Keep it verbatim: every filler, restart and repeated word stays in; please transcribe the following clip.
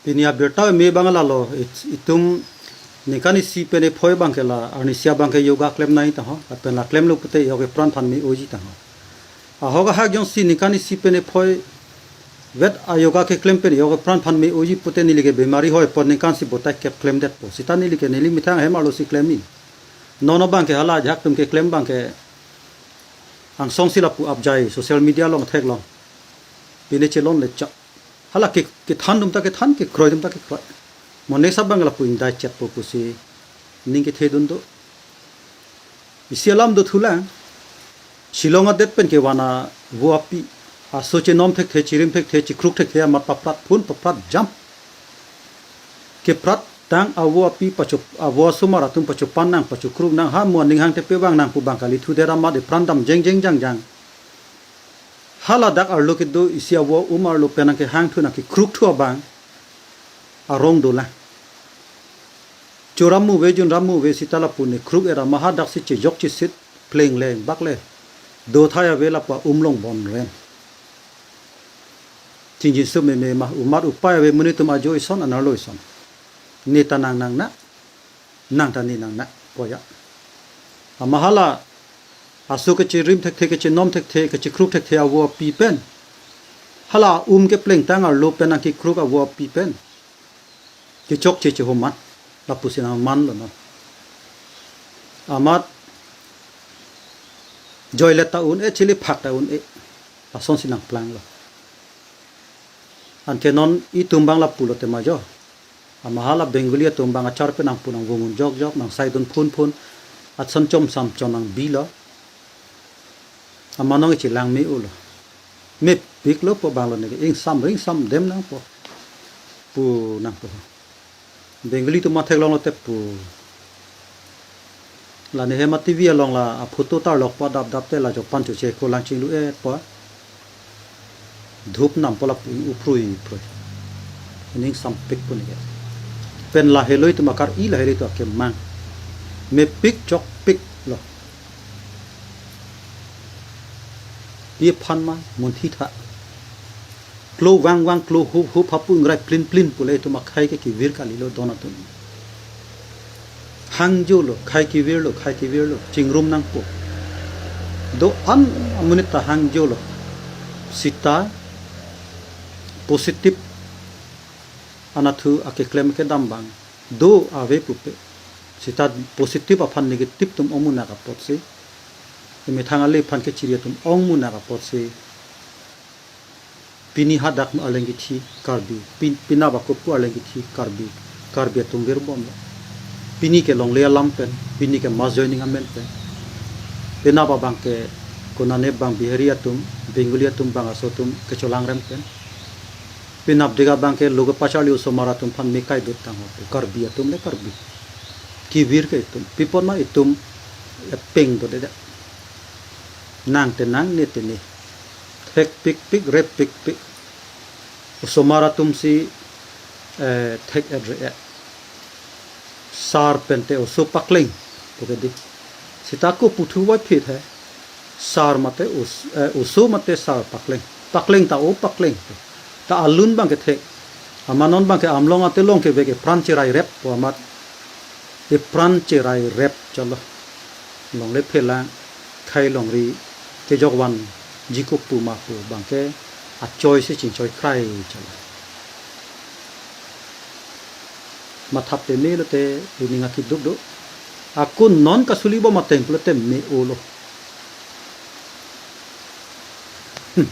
Pini abirta me abang lalo, it-, itum ningkan isi pen ephoi abangke la, arnisi abangke yoga klem nangji tangho, lapen la klemlo pute yok epran aphan me-oji tangho. Ahok ahak jongsi ningkan isi pen ephoi vet a-yoga keklem pen yok epran aphan me-oji pute neli ke bemari hoi pon ningkan isi botai kep klemdetpo. Seta neli ke neli methang hem arlosi klemji. Non abangke hala ajahak atum keklem abangke angsong si lapu apjai social media along theklong. Pine chelongle chak. Hala ke, kethan atum ta kethan, kekroi atum ta kekroi. Mo next abang lapu ingdai chetpo pusi ning kethedun do. Isi alam dothulang. Shillong adet pen kevan avo api, aso chenom thekthe, chirim thekthe, chikruk thekthe amat paprat phun paprat jam. Keprat tang avo api pacho, avo asomar atum pachopan nang, pachokruk nang, ha mo aning hangtepe vang nang pu abang kali, thu dera amat epran dam jengjeng jangjang. Hala dak arlo kedo isi avo um arlo pen nangkehang thu nangkekruk thu abang arong dolang. Choram muve, junram muve seta lapu ne kruk-et amat hadak si chejok chesit pleng leng bak le. Dothai ave lapu aum long bon rem. Chingjinso meme ma, amat upai ave, monit atum ajo ison, anerlo ison. Ne ta nang nang na, nang ta ne nang na, poya. Amat hala aso kechirim thekthe, kechinom thekthe, kechikruk thekthe avo api pen, hala um kepleng tang arlo pen nangkekruk avo api pen kechokche chehoman, lapusi nangmanlo non. Amat joilet ta un-e, chili phak ta un-e, lasonsi nangplanglo. Anke non itum abang lapulo tema jo. Amat hala Bengali atum abang achar pen nangpu nangvungun jokjok, nangsaidun phunphun, atsan chom sam chom nangbilo. Amat non kechelang me-olo. Mepiklo pu abanglo, neke ingsam ringsam dem nangpo pu nangpo. Bengali atum atheklonglo te pu. La ne hem a-T V along la aphoto tarlokpo adapdap te la jopan choche kolang chinglu-etpo. Dhup nampo lapu ing uprui uprui. Ining sampik pu neke. Pen la heloi atum akar-i, la heloi atum akemang. Mepik chokpiklo. Pi aphan ma munthi tha. Klo vang vang, klo hup hup, hapu ingrai plin plin pule itum akhai ke kevir kalilo don atum. Hangjolo, khai kevirlo, khai kevirlo, chingrum nangpo. Do-an amonit ta hangjolo. Seta positive anatthu akeklem kedam abang do ave pupe. Seta positive aphan negative atum ongmunak apotsi, emethang ale aphan kechiri atum ongmunak apotsi, pini hadak arleng kithi Karbi, pin-, penap ako pu arleng kithi Karbi, Karbi atum virbomlo. Pini ke longle alam pen, pini ke mass joining amen pen. Penap abangke konane abang Bihari atum, Bengali atum, bang aso atum kecholangrem pen. Penap dega abangke lo kepacharli osomar atum aphan me kaidut tangho pu, Karbi atum le Karbi. Kevir ke itum. Pi apot ma itum epeng dodedet. Nang te nang, ne te ne. Thekpikpik, reppikpik. Osomar atum si, eh, thek-et re-et. Sar pen te oso pakleng, pu ke di. Seta ko puthu vai phit he. Sar mate os-, eh, oso mate sar pakleng. Pakleng ta o pakleng. Ta alun abangke thek. Amat non abangke amlong ate long kevek epran cherai rep pu amat. Epran cherai rep chalo. Longle phelang, khai longri, kejok vanji ko pu ma pu abangke achoi si chingchoi krai chalo. Mathap te melo te ining akiduk do. Ako non kasuli bom ateng pulote me-olo. Hmm.